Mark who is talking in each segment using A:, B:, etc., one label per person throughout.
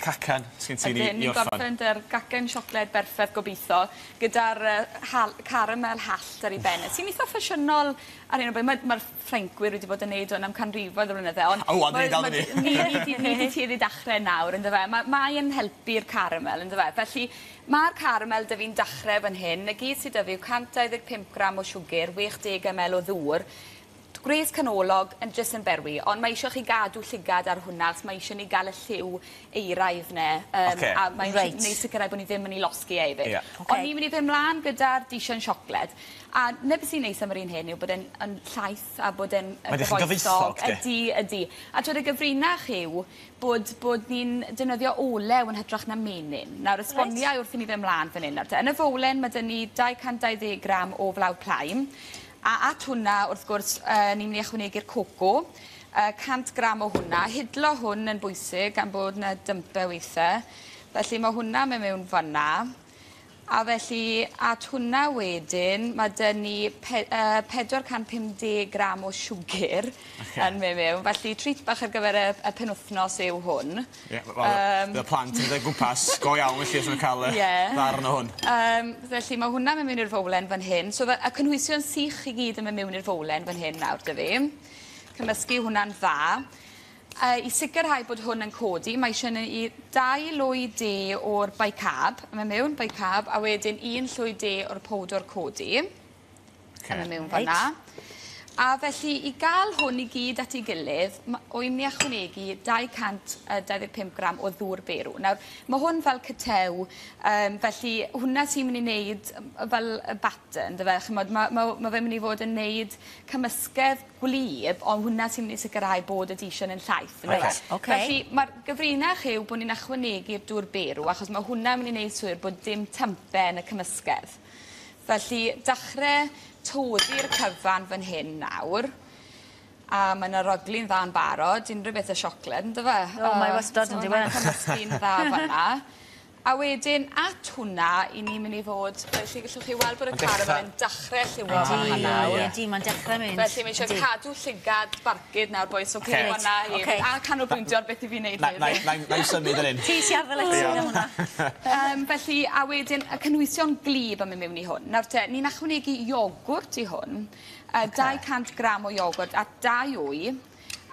A: Cacan sgin ti i ni
B: Ydyn,
A: i
B: ni'n
A: orffan.
B: gorffen 'da'r gacen siocled berffeth gobitho gyda'r yy hal- caramel hallt ar 'i ben e sy'n itha ffasiynol ar hyn o bryd ma' ma'r Ffrancwyr wedi bod yn neud hwn am canrifoedd o flynydde on'...
A: O ŵan 'dyn ni dal fyny.
B: Ni ni 'di ni 'di tueddu dachre nawr on'd yfe? Ma' mae yn helpu'r caramel on'd yfe? Felly ma'r caramel 'dy fi'n dachre fan hyn 'na gyd sy 'dy fi yw 125 gram o siwgyr, 60 ml o ddŵr gwres canolog yn jyst yn berwi ond mae isio chi gadw llygad ar hwnna 'chos mae isio ni ga'l y lliw euraidd 'ne yym
A: Oce.
B: a mae
C: Reit.
B: neud sicirau bo' ni ddim yn 'i losgi e efyd.
A: Ie.
C: Oce.
B: Ond ni'n myn' i fyn' mlan gyda'r dishyn siocled a 'na be' sy'n neis am yr un hyn yw bod e'n yn llaith a bod e'n
A: Mae'n edrych yn gyfoethog 'di?
B: Ydi ydi. A t'wod y gyfrinach yw bod bod ni'n defnyddio olew yn hytrach na menyn. Nawr esboniai wrth i ni fyn' mlan fan 'yn nawr te. Yn y fowlen ma' 'dy ni 220 gram o flawd plaen a at hwnna wrth gwrs yy ni'n myn' i ychwanegu'r coco 100 gram o hwnna. Hidlo hwn yn bwysig gan bod 'na dympe withe. Felly ma' hwnna myn' mewn fan 'na. A felly at hwnna wedyn ma' 'dy ni pe- 450 gram o siwgyr
A: Oce.
B: yn myn' mewn felly treat bach ar gyfer y y penwthnos yw hwn.
A: Ie wel bydd y plant yn mynd o gwmpas go iawn felly os ma' nw'n ca'l y...
B: Ie.
A: ...ddarn o hwn.
B: Yym felly ma' hwnna myn' mewn i'r fowlen fan hyn. So fe- y cynhwysion sych i gyd yn myn' mewn i'r fowlen fan hyn nawr 'dy fi. Cymysgu hwnna'n dda. I sicirhau bod hwn yn codi mae isie ni dau lwy de o'r bicarb yn myn' mewn bicarb a wedyn un llwy de o'r powdwr codi.
A: Oce.
B: Yn myn' mewn fan 'na. A felly i ga'l hwn i gyd at 'i gilydd ma' wy myn' i ychwanegu 225 gram o ddŵr berw. Nawr ma' hwn fel cytew yym felly hwnna sy'n myn' i neud fel y batter on'd yfe ch'mod ma' ma' ma' fe myn' i fod yn neud cymysgedd gwlyb on' hwnna sy'n myn' i sicirhau bod y dishyn yn llaith on'd yfe?
C: Reit oce.
B: Felly ma'r gyfrinach yw bo' ni'n ychwanegu'r dŵr berw achos ma' hwnna myn' i neud siŵr bod dim tympe yn y cymysgedd. Felly dachre toddi'r cyfan fan hyn nawr. A ma' 'na rogli'n dda yn barod unryw beth â siocled on'd yfe?
C: O mae wastod on'd yw e?
B: So ma'n cymysgu'n dda fan 'na. A wedyn at hwnna 'yn ni myn' i fod felly gallwch chi weld bod y caramel yn dachre lliwio fan 'na nawr.
C: Ydi ma'n dechre mynd.
B: Felly mae eisiau cadw llygad barcud nawr bois oce fan 'na hefyd. A canolbwyntio ar beth 'yf fi'n neud hefyd.
A: Nai nai nai symud fan 'yn.
C: Ti sy ar ddyletswydd am hwnna.
B: Felly a wedyn y cynhwysion gwlyb yn myn' mewn i hwn. Nawr te ni'n ychwanegu iogwrt i hwn. 200 gram o iogwrt at dau wy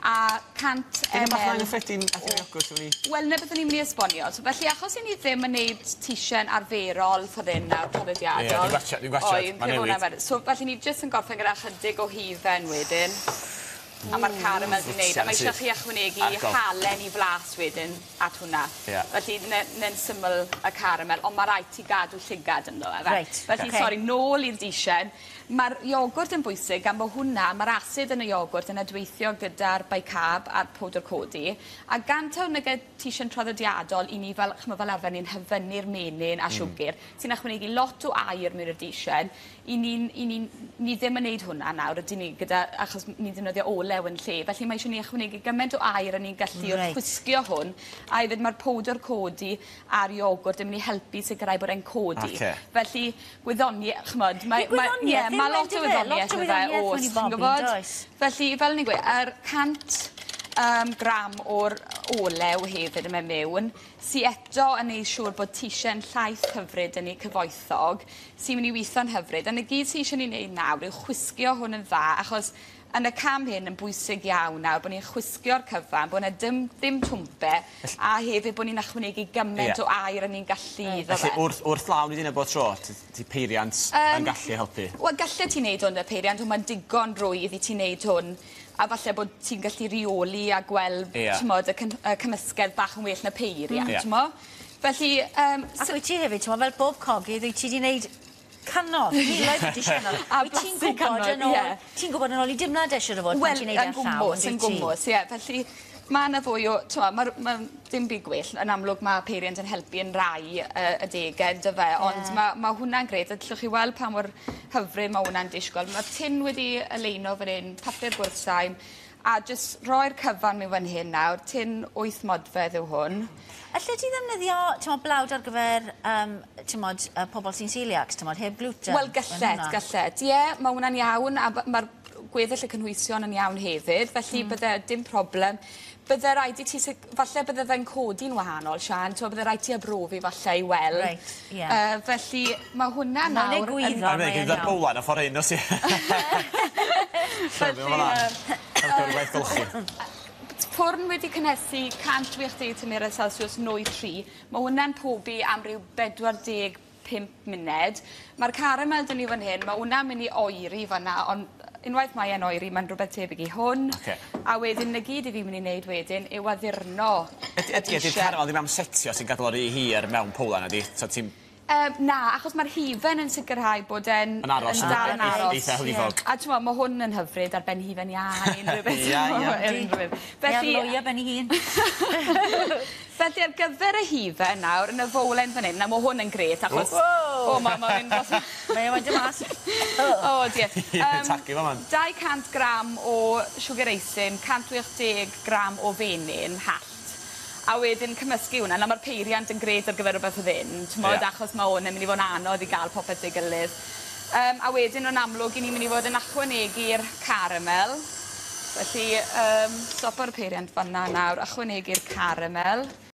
B: a 100 ml...
A: Dim bach mwy anghyffredin at yr iogwrt o'n i...
B: Wel 'na beth o'n i'n myn' i esbonio. So felly achos 'yn ni ddim yn neud teisen arferol ffordd 'yn nawr traddodiadol.
A: Ie dwi'n gwatsiad dwi'n gwatsiad. Ma'n newid.
B: So felly ni jyst yn gorffen gyda chydig o hufen wedyn. A ma'r caramel 'di neud a mae eisiau chi ychwanegu halen i flas wedyn at hwnna.
A: Ie.
B: Felly 'ne 'ne'n syml y caramel on' ma' raid ti gadw llygad ynddo fe.
C: Reit.
B: Felly sori nôl i'r dishyn. Ma'r iogwrt yn bwysig gan bo' hwnna ma'r asid yn y iogwrt yn adweithio gyda'r bicarb a'r powdwr codi a gan taw nage tishyn traddodiadol 'yn ni fel ch'mo' fel arfer ni'n hyfynnu'r menyn a siwgyr sy'n ychwanegu lot o aur mewn i'r dishyn 'yn ni'n 'yn ni'n ni ddim yn neud hwnna nawr ydyn ni gyda achos ni'n defnyddio olew yn lle felly mae isie ni ychwanegu gyment o aur â ni'n gallu wrth chwisgio hwn a hefyd ma'r powdwr codi a'r iogwrt yn myn' i helpu sicirau bod e'n codi.
A: Oce.
B: Felly gwyddoni- ch'mod mae mae ie ma' lot o wyddonieth ynddo fe o's chi'n gwbod? Felly fel o'n i'n gweud yr 100 gram o'r olew hefyd yn mynd miwn sy eto yn neu' siŵr bod tishyn llaith hyfryd yn 'i cyfoethog sy myn' i witho'n hyfryd a 'na gyd sy isie ni neud nawr yw chwisgio hwn yn dda achos yn y cam hyn yn bwysig iawn nawr bo' ni'n chwisgio'r cyfan bo' 'na dim ddim twmpe a hefyd bo' ni'n ychwanegu gyment o aer â ni'n gallu iddo fe.
A: Felly wrth wrth law ni 'di neud bob tro ti ti peiriant yn gallu helpu?
B: Wel gallet ti neud hwn 'da peiriant on' ma'n digon rwydd i ti neud hwn a falle bod ti'n gallu reoli a gweld t'mod y cyn- y cymysgedd bach yn well na peiriant t'mo'? Felly yym
C: Ac wyt ti hefyd t'mo' fel bob cogydd wyt ti 'di neud cannodd, miloedd o dishynod.
B: A
C: Wyt ti'n
B: blasu
C: gwbod
B: cannoedd,
C: yn ôl...
B: ie.
C: Ti'n gwbod yn ôl i dimlad e siŵr o fod pan ti'n neud e
B: Wel, yn
C: ar llaw
B: gwmws, yn
C: on'd wyt ti?
B: gwmws, ie. Felly ma' 'na fwy o t'mo' ma'r ma' dim byd gwell yn amlwg ma' peiriant yn helpu yn rai adege on'd yfe? Ond ma' ma' hwnna'n grêt a 'llwch chi weld pa mor hyfryd ma' wnna'n disgwl. Ma'r tin wedi oleino fan 'yn, papur gwrthsaim a jyst roi'r cyfan mewn fan hyn nawr, tin wyth modfedd yw hwn.
C: Allet ti ddefnyddio t'mod blawd ar gyfer yym t'mod pobol sy'n celiacs t'mod heb gluten?
B: Wel gallet gallet. Ie ma' wnna'n iawn a by- ma'r gweddill y cynhwysion yn iawn hefyd felly bydde dim problem. Bydde raid i ti falle bydde fe'n codi'n wahanol, Sian, t'mo' bydde raid ti arbrofi falle i weld.
C: Reit, ie.
B: Felly ma' hwnna
C: Ma'n
B: nawr yn...
C: egwyddor,
A: Ar
C: mae
A: funud
C: e'n
A: gyda'r
C: iawn.
A: bowlan a ffor hyn os i.
B: Felly,
A: Helpu'r gwaith golchi.
B: Ffwrn wedi cynhesu 180 tymheredd Celsius nwy 3. Mae hwnna'n pobi am ryw 45 munud. Mae'r caramel 'dyn ni fan hyn, mae hwnna'n mynd i oeri fanna, ond unwaith mae e'n oeri, mae'n rhywbeth tebyg i hwn.
A: Ocê.
B: A wedyn, 'na gyd i fi mynd i wneud wedyn yw addurno.
A: Ydy ydy ydy'r caramel ddim am setio sy'n gadw o rhy hir mewn powlan ydi? So ti'n
B: Um, na, achos mae'r hufen yn sicrhau bod e'n
A: Yn aros
B: yn dal yn aros.
A: Eitha hylifog.
B: A t'mo', mae hwn yn hyfryd ar ben hufen iâ neu unrhyw beth.
A: Ia, ia.
B: Unrhyw beth.
C: Felly...
B: Felly,
C: Ie, ben ei hun.
B: Felly ar gyfer y hufen nawr, yn y fowlen fan hyn, na mae hwn yn grêt achos...
C: Wow.
B: O, mae ma mynd dros...
C: Mae e wedi mas.
B: O, dear.
A: Tagu fo man.
B: 200 gram o sugar icing, 180 gram o fenyn hallt. A wedyn cymysgu hwnna. Nawr mae'r peiriant yn grêt ar gyfer rhywbeth fel hyn, t'mod, achos mae hwn yn mynd i fod yn anodd i gael popeth ei gilydd. A wedyn yn amlwg, i ni'n mynd i fod yn ychwanegu'r caramel. Felly, stopo'r peiriant fanna nawr, ychwanegu'r caramel.